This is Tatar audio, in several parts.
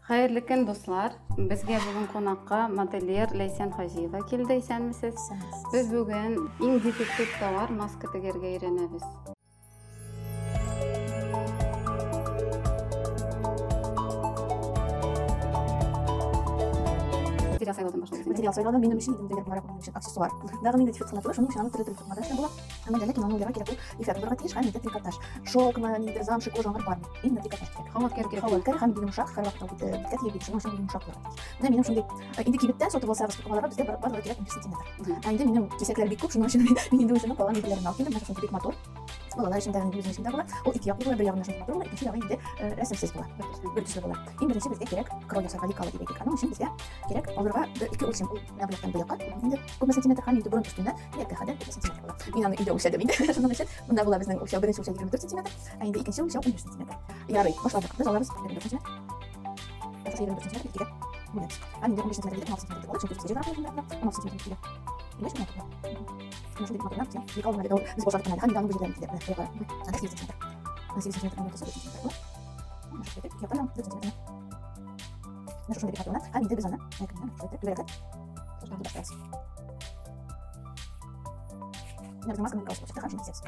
Хәерле көн, дуслар! Безгә бүген кунакка модельер Ләйсән Хаҗиева килде. Исәнмесез. Без бүген иң дефицит товар маска тегәргә өйрәнәбез. Материал сайлаудан башлыйбыз. Материал сайлаудан минем өчен инде буларак минем өчен аксессуар. Дагы инде дефект кына түгел, шуның өчен аны төрле-төрле тукымадан эшләп була. Әмма дә ләкин аны уйларга кирәк, ул ефәк булырга тиеш һәм инде трикотаж. Шелкмы, ниндидер замша, кожа алар бармый. Именно трикотаж кирәк. Һава кирәк кирәк. Һава кирәк һәм йомшак, һәрвакытта бит биткә тиеп бит, шуның өчен йомшак булырга тиеш. Менә минем шундый, инде кибеттән сатып алсагыз тукымаларга безгә барлыгы кирәк 15 сантиметр. Ә инде минем кисәкләр бик күп, шуның өчен мин инде үземнең калган әйберләремне алып килдем. Менә шундый бик матур. Балалар өчен дә, инде үзем өчен дә була. Ул ике яклы була, бер ягында шундый матур була, икенче ягы инде рәсемсез була. Бер төсле була. Иң беренче безгә кирәк крой ясарга лекало дип әйтик. Аның өчен безгә кирәк алырга бер ике үлчәм. Ул менә бу яктан бу якка инде күпме сантиметр һәм инде борын өстеннән ияккә кадәр күпме сантиметр була. Мин аны өйдә үлчәдем инде. Шуның өчен монда була безнең үлчәү, беренче үлчәү 24 сантиметр, ә инде икенче үлчәү 15 сантиметр. Ярый, башладык. Без алабыз 24 сантиметр. Шушы 24 сантиметр икегә бүләбез. Һәм инде 15 сантиметр 16 сантиметр була, чөнки без җыйнак 16 сантиметр икегә. Беләсез, менә тукла. Менә шундый матур нәрсә. Бик алган әле. Без башладык һәм инде аның бу җирләрен килә. Менә кара. Анда 8 сантиметр. 8 сантиметр, 4 сантиметр була. Менә шундый итеп, яктан 4 сантиметр. Менә шушындый бик матур. Һәм инде без аны әкренләп шулай итеп түгәрәкләп башлайбыз. Менә безнең масканың галстук чыкты һәм шуны кисәбез.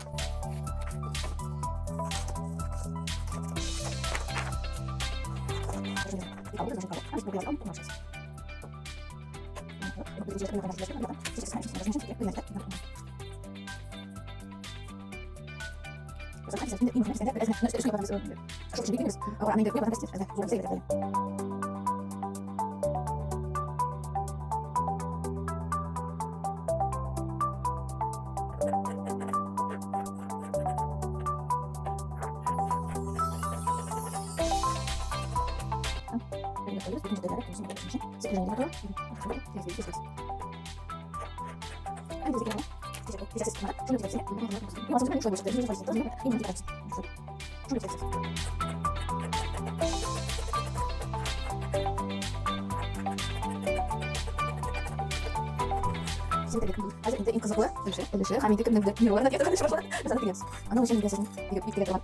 Хәзер инде иң кызыклы өлеше һәм инде кемнеңдер нервларына тия торган өлеше башлана. Без аны тегәбез. Аның өчен инде сезнең тегеп бик тегә торган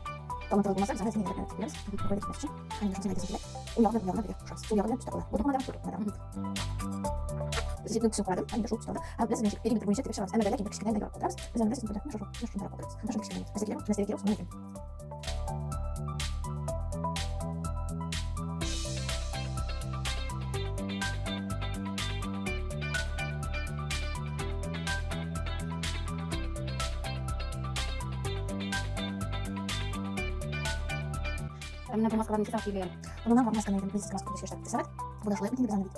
талантлы булмаса, без аны әзер генә тегәбез. Бер итмәс өчен. Һәм инде шунысын әйтәсем килә. Ул ягы белән бу ягына бергә кушабыз. Сул ягы белән төстә була. Бу тукымада, бу тукымада. Җепнең төсен карадым, һәм инде шул төстә алды. Һәм без ничек периметр буенча тегеп чыгабыз. Әмма дә ләкин бер кечкенә генә ярып калдырабыз. Без аны беләсезме, менә шушы, менә шунда калдырабыз. Менә шундый кечкенә. Нәрсә кирәк? Нәрсә кирәк? Шуны әйтәм. Ә менә бу маскаларны ничә сәгать кияргә? Моннан масканы инде медицинский маска 5 сәгать. Бу да шулай ук инде без аны бит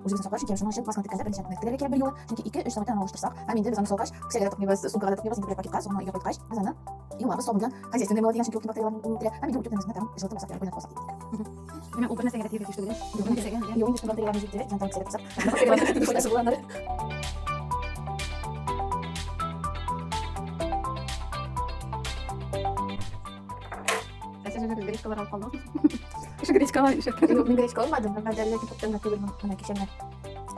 үзебезнең саклар, чөнки шуның өчен масканы теккәндә берничә тегәргә кирәк бер юлы. Чөнки 2-3 сәгатьтән аны алыштырсак, һәм инде без аны салгач, кесәгә дә тыкмыйбыз, сумкага да тыкмыйбыз, инде бер пакетка, соңына өйгә кайткач, без аны юабыз сабын белән. Хозяйственный мыло дигән, чөнки ул бактерияләрне үтерә. Һәм инде үтүктән үзенә тагын җылытып алсак, кайнатып алсак дип. Менә ул бер нәрсәгә дә тияргә тиеш түгел. Юк, нәрсәгә? Юк, инде бактерияләрне җиттерә, җан кесәгә тыксак. Бактерияләрнең файдасы була аннары. Ә сез үзегез гречкалар алып калдыгызмы? Кеше гречка ала ишетте. Юк, мин гречка алмадым, әмма дә ләкин күптән генә түгел, менә кичә генә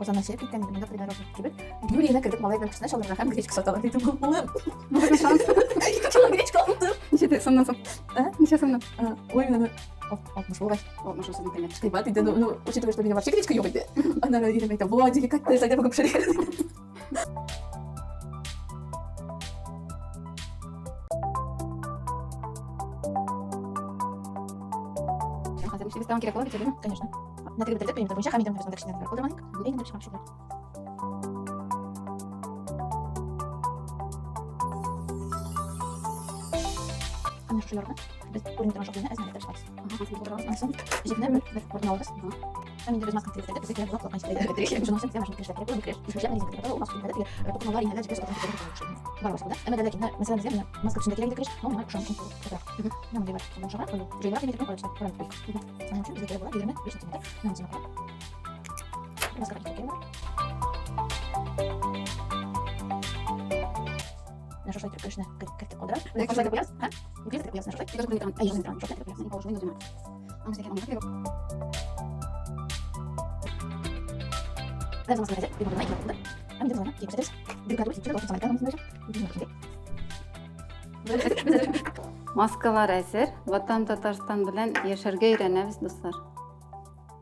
Казаннан чыгып киткән идем, монда придорожный кибет. Юри генә кердек, малай белән кешене чалырга һәм гречка саталар дидем. Улым, Бу шанс. ике кило гречка алдым. Ничә сумнан соң? Ә? Ничә сумнан? Ой, мин аны 60 булгач. 60 сезнең кыйммәт. Кыйбат иде, ну, учитывая, что у меня вообще гречка юк иде. Аннары ирем әйтә, вот, деликатес, әйдә бүген пешерик. Хәзер нишлибез? Тагын кирәк була бит, әйеме? Конечно. Менә тегеп бетердек, периметр буенча һәм инде без кечкенә калдырмадык. Инде чыгып шулай. Һәм шушы ярны без күренеп торган шаблонны әзмәләп чыгабыз. Аннан соң җепне бер бер алабыз. Һәм инде без маска тегеп бетердек, безгә кирәк була колакка җиткерә бетерик. Шуның өчен безгә машина кирешләр кирәк була, бу киреш. Эшләп резинка дип атала, ул маска тегеп теге тукымалар, инәләр, җепләр сатып алып Бар баскыда. Әмма дә ләкин мәсәлән безгә менә маска төсендә кирәк иде киреш, но миңа ошамый чөнки ул кытырак. Менә мондый бар. Ошаган, ул җайлырак дип әйтеп куя, карап куйыйк. Аның өчен безгә кирәк була 25 сантиметр. Менә монысына карап. Маска кирәк була. Менә шушылай итеп керешне кертеп калдырабыз. Менә шушылай итеп куябыз, һә? Итеп куябыз, менә шушылай. Әйе, шушылай итеп куябыз. Маскалар әзер. Ватан Татарстан белән яшәргә өйрәнәбез, дуслар.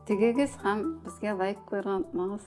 Тегегез һәм безгә лайк куярга онытмагыз.